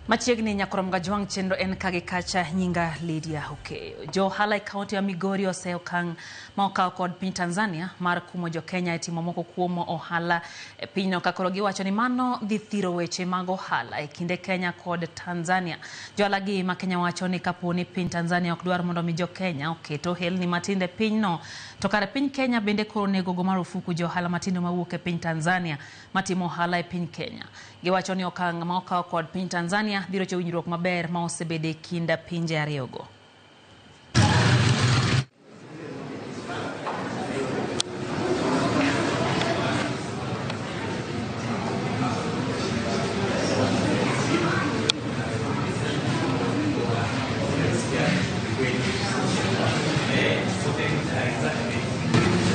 Machiegni nyakorom gajwang' chenro en kagi kacha nyinga Lydia Okeyo. Jo ohala e kaunti ya Migori ose okang' ma okaw kod piny Tanzania mar kumo jo Kenya e timo moko kuom ohala e pinyno ka koro giwacho ni mano dhi thiro weche mag ohala e kinde Kenya kod Tanzania. Johala gi ma Kenya wacho ni kapo ni piny Tanzania ok dwar mondo mi jo Kenya oket ohelni matindo e pinyno, to kare piny Kenya bende koro onego go marufuku jo ohala matindo mawuok e piny Tanzania matimo ohala e piny Kenya. Giwacho ni okang' ma okaw kod piny Tanzania biro rocho winjruok maber ma osebedo e kind pinje ariyogo.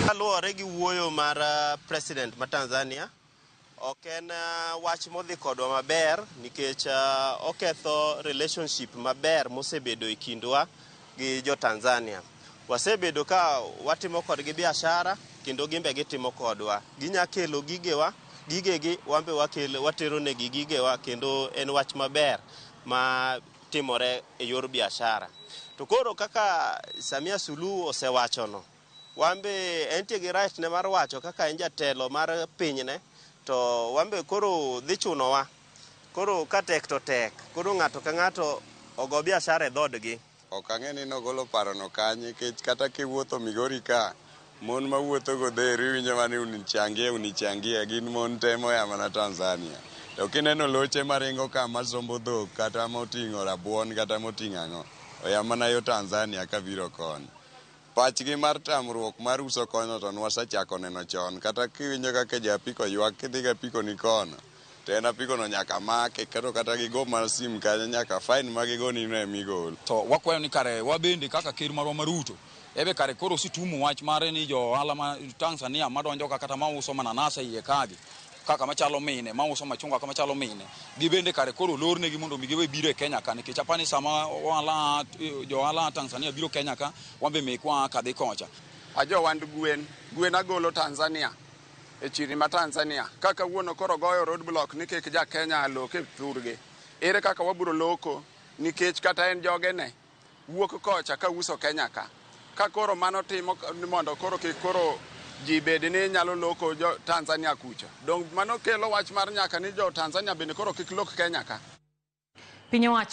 Kaluwore gi wuoyo mar president ma Tanzania, ok en wach modhi kodwa maber nikech oketho relationship maber mosebedo e kindwa gi jo Tanzania. Wasebedo ka watimo kodgi biashara kendo gimbe gitimo kodwa. Ginya kelo gigewa, gigegi wambe wakelo, watero negi gigewa kendo en wach maber ma timore e yor biashara. To koro kaka Samia Suluhu osewachono, wambe entie gi right ne mar wacho kaka en jatelo mar pinyne, to wambe koro dhi chunowa. Koro ka tek to tek, koro ng'ato ka ng'ato ogo biashara e dhoodgi. Ok ang'e ni nogolo parono kanye nikech kata kiwuotho Migori ka, mon mawuotho godhero iwinjo mana ni unichangie unichangie, gin mon te moya mana Tanzania. To kineno loche maringo ka masombo dhok kata moting'o rabuon kata moting'o ang'o, oya mana yo Tanzania kabiro koni. Pachgi mar tamruok mar uso kono to nwasechako neno chon, kata kiwinjo kaka ja apiko ywak kidhi gi apiko ni kono, to en apiko no nyaka make, kendo kata gigo mana sim kanyo nyaka fine ma gigoni no emigolo. To wakwayo ni kare wabende kaka ker marwa ma Ruto, ebe kare koro osetumo wach mare ni jo ohala ma Tanzania madonjo ka kata mauso mananasa iye kagi, kaka machalo mine, mauso machunga kaka machalo mine, gibende kare koro olornegi mondo mi giwe biro e Kenya ka, nikech apani sama ohala, jo ohala Tanzania biro Kenya ka, wambe mekwa kadhi kocha. Ajo wand gwen, gwen agolo Tanzania, e chirni ma Tanzania. Ka kawuono koro goyo roadblock ni kik ja Kenya lok e thurgi. Ere kaka wabiro loko nikech kata en jogene wuok kocha ka uso Kenya ka. Ka koro mano timo mondo koro kik koro ji bed ni nyalo loko jo Tanzania kucho. Dong mano kelo wach mar nyaka ni jo Tanzania bende koro kik lok Kenya ka. Piny owacho